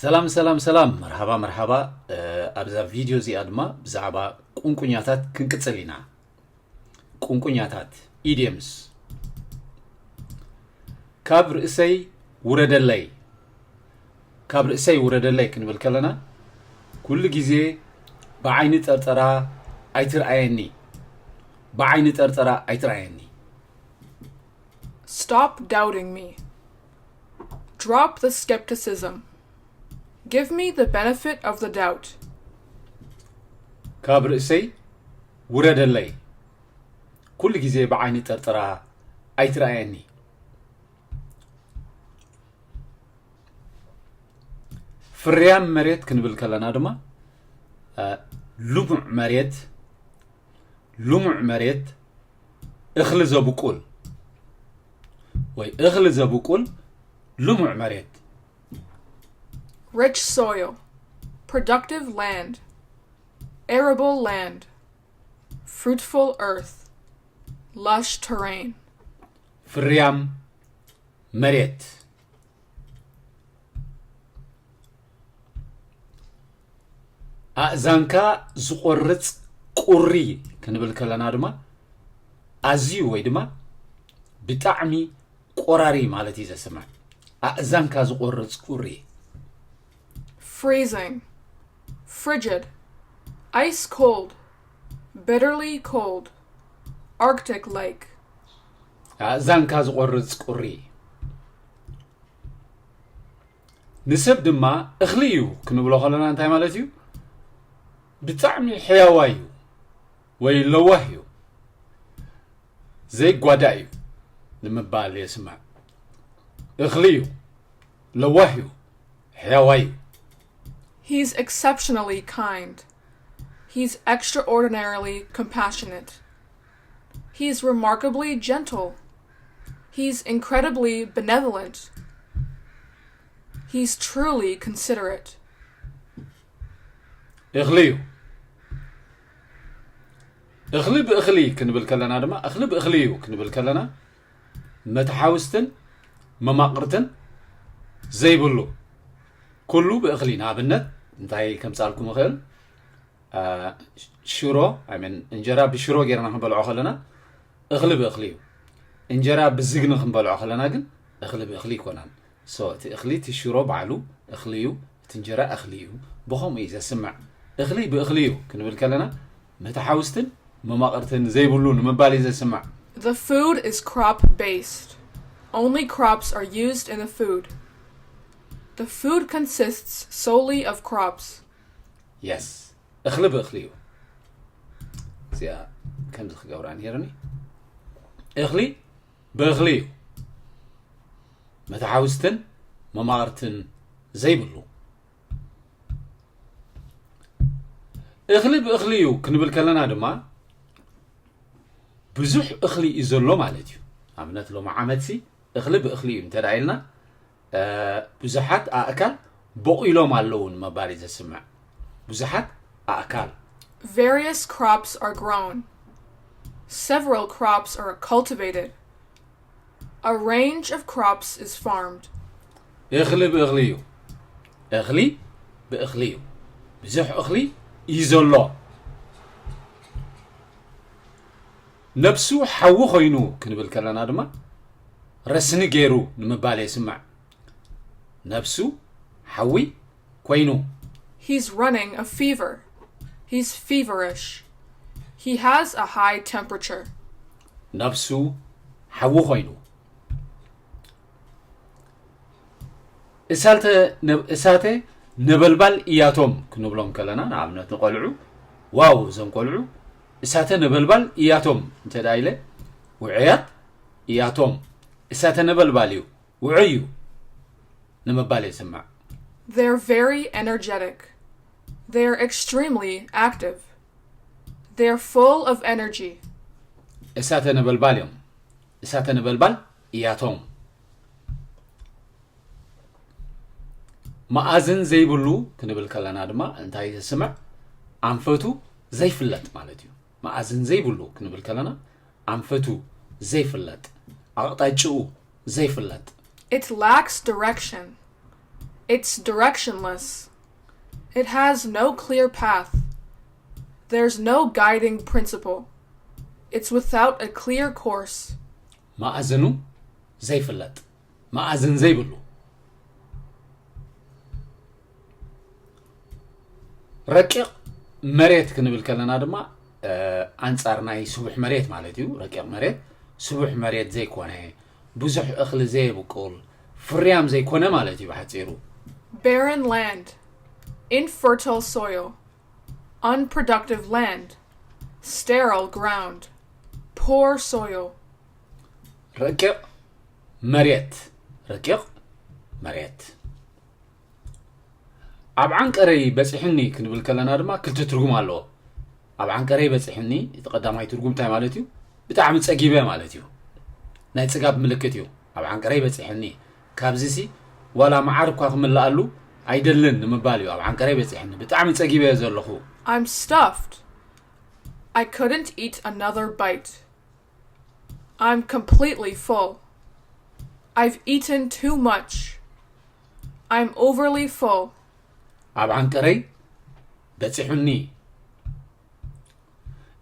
ሰላም ሰላም ሰላም፣ መርሓባ መርሓባ። ኣብዛ ቪድዮ እዚኣ ድማ ብዛዕባ ቁንቁኛታት ክንቅጽል ኢና። ቁንቁኛታት፣ ኢዲየምስ። ካብ ርእሰይ ውረደለይ። ካብ ርእሰይ ውረደለይ ክንብል ከለና፣ ኩሉ ግዜ ብዓይኒ ጠርጠራ ኣይትርኣየኒ። ብዓይኒ ጠርጠራ ኣይትርኣየኒ። Stop doubting me. Drop the skepticism. Give me the benefit of the doubt. ካብ ርእሰይ ውረደለይ። ኩሉ ግዜ ብዓይኒ ጠርጠራ ኣይትርኣየኒ። ፍርያም መሬት ክንብል ከለና ድማ፣ እ፣ ልሙዕ መሬት፣ ልሙዕ መሬት፣ እኽሊ ዘብቁል ወይ እኽሊ ዘብቁል ልሙዕ መሬት። Rich soil. Productive land. Arable land. Fruitful earth. Lush terrain. ፍርያም መሬት። ኣእዛንካ ዝቆርጽ ቁሪ ክንብል ከለና ድማ፣ ኣዝዩ ወይ ድማ ብጣዕሚ ቆራሪ ማለት እዩ ዘስምዕ። ኣእዛንካ ዝቆርጽ ቁሪ። Freezing. Frigid. Ice cold. Bitterly cold. Arctic like. ኣእዛንካ ዝቆርጽ ቁሪ። ንሰብ ድማ እኽሊ እዩ ክንብሎ ከለና እንታይ ማለት እዩ? ብጣዕሚ ሕያዋይ እዩ ወይ ለዋህ እዩ። ዘይጓዳእ እዩ ንምባል የስምዕ። እኽሊ እዩ፣ ለዋህ እዩ፣ ሕያዋይ እዩ። He's exceptionally kind. He's extraordinarily compassionate. He's remarkably gentle. He's incredibly benevolent. He's truly considerate. እኽሊ እዩ። እኽሊ ብእኽሊ ክንብል ከለና ድማ፣ እኽሊ ብእኽሊ እዩ ክንብል ከለና፣ መተሓውስትን መማቕርትን ዘይብሉ፣ ኩሉ ብእኽሊ። ንኣብነት እንታይ ከምጻልኩም እኽእል? አ፣ ሽሮ፣ I mean፣ እንጀራ ብሽሮ ጌርና ክንበልዖ ከለና እኽሊ ብእኽሊ እዩ። እንጀራ ብዝግኒ ክንበልዖ ከለና ግን እኽሊ ብእኽሊ ይኮናን። So እቲ እኽሊ፣ እቲ ሽሮ ባዕሉ እኽሊ እዩ፣ እቲ እንጀራ እኽሊ እዩ። ብኸምኡ እዩ ዘስምዕ። እኽሊ ብእኽሊ እዩ ክንብል ከለና መተሓውስትን መማቕርትን ዘይብሉ ንምባል እዩ ዘስምዕ። The food is crop based. Only crops are used in the food. The food consists solely of crops. Yes. እኽሊ ብእኽሊ እዩ። እዚኣ ከምዚ ክገብራ ነይርኒ። እኽሊ ብእኽሊ እዩ። መተሓውስትን መማቕርትን ዘይብሉ። እኽሊ ብእኽሊ እዩ ክንብል ከለና ድማ ብዙሕ እኽሊ እዩ ዘሎ ማለት እዩ። ኣብነት ሎሚ ዓመትሲ እኽሊ ብእኽሊ እዩ እንተ ደኣ ኢልና፣ እ፣ ብዙሓት ኣእካል በቑሎም ኣለዉ ንምባል እዩ ዘስምዕ። ብዙሓት ኣእካል። Various crops are grown. Several crops are cultivated. A range of crops is farmed. እኽሊ ብእኽሊ እዩ። እኽሊ ብእኽሊ እዩ። ብዙሕ እኽሊ እዩ ዘሎ። ነብሱ ሓዊ ኮይኑ ክንብል ከለና ድማ ረስኒ ገይሩ ንምባል የስምዕ። ነብሱ ሓዊ ኮይኑ። He's running a fever. He's feverish. He has a high temperature. ነብሱ ሓዊ ኮይኑ። እሳተ ነ-፣ እሳተ ነበልባል እያቶም ክንብሎም ከለና፣ ንኣብነት ንቆልዑ፣ ዋው፣ እዞም ቆልዑ እሳተ ነበልባል እያቶም እንተ ደኣ ኢለ፣ ውዑያት እያቶም፣ እሳተ ነበልባል እዩ፣ ውዑይ እዩ ንምባል የስምዕ። They're very energetic. They're extremely active. They're full of energy. እሳተ ነበልባል እዮም። እሳተ ነበልባል እያቶም። መኣዝን ዘይብሉ ክንብል ከለና ድማ እንታይ ዘስምዕ? ኣንፈቱ ዘይፍለጥ ማለት እዩ። መኣዝን ዘይብሉ ክንብል ከለና ኣንፈቱ ዘይፍለጥ፣ ኣቕጣጭኡ ዘይፍለጥ። It lacks direction. It's directionless. It has no clear path. There's no guiding principle. It's without a clear course. መኣዝኑ ዘይፍለጥ፣ መኣዝን ዘይብሉ። ረቂቕ መሬት ክንብል ከለና ድማ ኣንፃር ናይ ስቡሕ መሬት ማለት እዩ። ረቂቕ መሬት ስቡሕ መሬት ዘይኮነ፣ ብዙሕ እኽሊ ዘይብቁል፣ ፍርያም ዘይኮነ ማለት እዩ ብሓፂሩ። Barren land, infertile soil, unproductive land, sterile ground, poor soil. ረቂቕ መሬት፣ ረቂቕ መሬት። ኣብ ዓንቀረይ በፂሕኒ ክንብል ከለና ድማ ክልተ ትርጉም ኣለዎ። ኣብ ዓንቀረይ በፂሕኒ፣ እቲ ቀዳማይ ትርጉም እንታይ ማለት እዩ? ብጣዕሚ ፀጊበ ማለት እዩ። ናይ ፅጋብ ምልክት እዩ። ኣብ ዓንቀረይ በፂሕኒ፣ ካብዚሲ ዋላ መዓር እኳ ክምልኣሉ ኣይደልን ንምባል እዩ። ኣብ ዓንቀረይ በፂሕኒ፣ ብጣዕሚ ፀጊበ እየ ዘለኹ። I'm stuffed. I couldn't eat another bite. I'm completely full. I've eaten too much. I'm overly full. ኣብ ዓንቀረይ በፂሑኒ።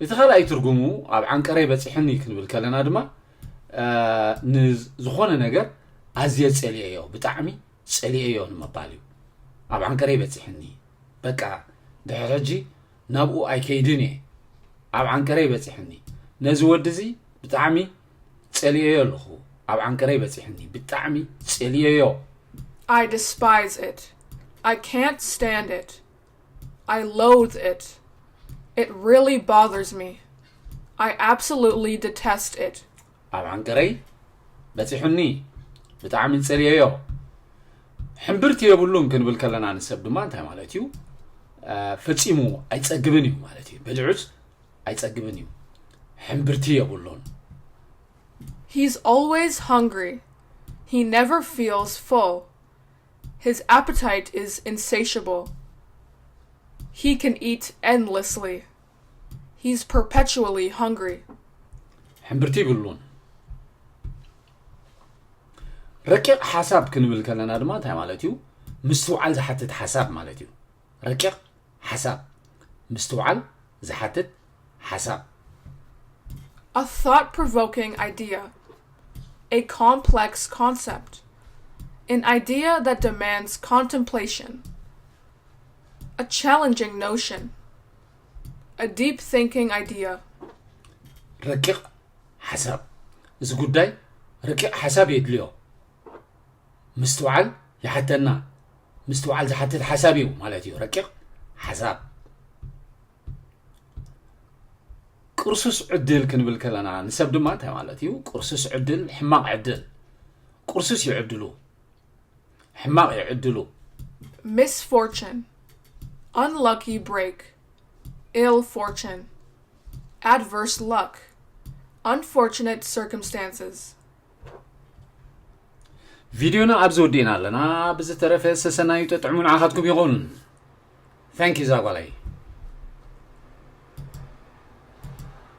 እቲ ካልኣይ ትርጉሙ፣ ኣብ ዓንቀረይ በፂሑኒ ክንብል ከለና ድማ ንዝኾነ ነገር ኣዝየ ፀሊኤዮ፣ ብጣዕሚ ፀሊኤዮ ንምባል እዩ። ኣብ ዓንቀረይ በፂሑኒ፣ በቃ ድሕሪ ሕጂ ናብኡ ኣይከይድን እየ። ኣብ ዓንቀረይ በፂሑኒ። ነዚ ወዲ እዚ ብጣዕሚ ፀሊኤዮ ኣለኹ። ኣብ ዓንቀረይ በፂሑኒ፣ ብጣዕሚ ፀሊኤዮ። I despise it. I can't stand it. I loathe it. It really bothers me. I absolutely detest it. ኣብ ዓንቀረይ በፂሑኒ፣ ብጣዕሚ ፀሊኤዮ። ሕምብርቲ የብሉን ክንብል ከለና ንሰብ ድማ እንታይ ማለት እዩ? ፈፂሙ ኣይፀግብን እዩ ማለት እዩ። በሊዑስ ኣይፀግብን እዩ። ሕምብርቲ የብሉን። He's always hungry. He never feels full. His appetite is insatiable. He can eat endlessly. He's perpetually hungry. ሕምብርቲ ይብሉን። ረቂቕ ሓሳብ ክንብል ከለና ድማ እንታይ ማለት እዩ? ምስትውዓል ዝሓትት ሓሳብ ማለት እዩ። ረቂቕ ሓሳብ፣ ምስትውዓል ዝሓትት ሓሳብ። A thought provoking idea. A complex concept. An idea that demands contemplation. A challenging notion. A deep thinking idea. ረቂቕ ሓሳብ፣ እዚ ጉዳይ ረቂቕ ሓሳብ የድልዮ። ምስትውዓል ይሓተና። ምስትውዓል ዝሓትት ሓሳብ እዩ ማለት እዩ ረቂቕ ሓሳብ። ቅርሱስ ዕድል ክንብል ከለና ንሰብ ድማ እንታይ ማለት እዩ? ቅርሱስ ዕድል፣ ሕማቕ ዕድል። ቅርሱስ እዩ ዕድሉ፣ ሕማቕ እዩ ዕድሉ። Misfortune. Unlucky break. Ill fortune. Adverse luck. Unfortunate circumstances. ቪድዮና ኣብዚ ወዲእና ኣለና። ብዝተረፈ ሰሰናዩ ጥዑም ንዓኻትኩም ይኹን። Thank you ዛጓለይ።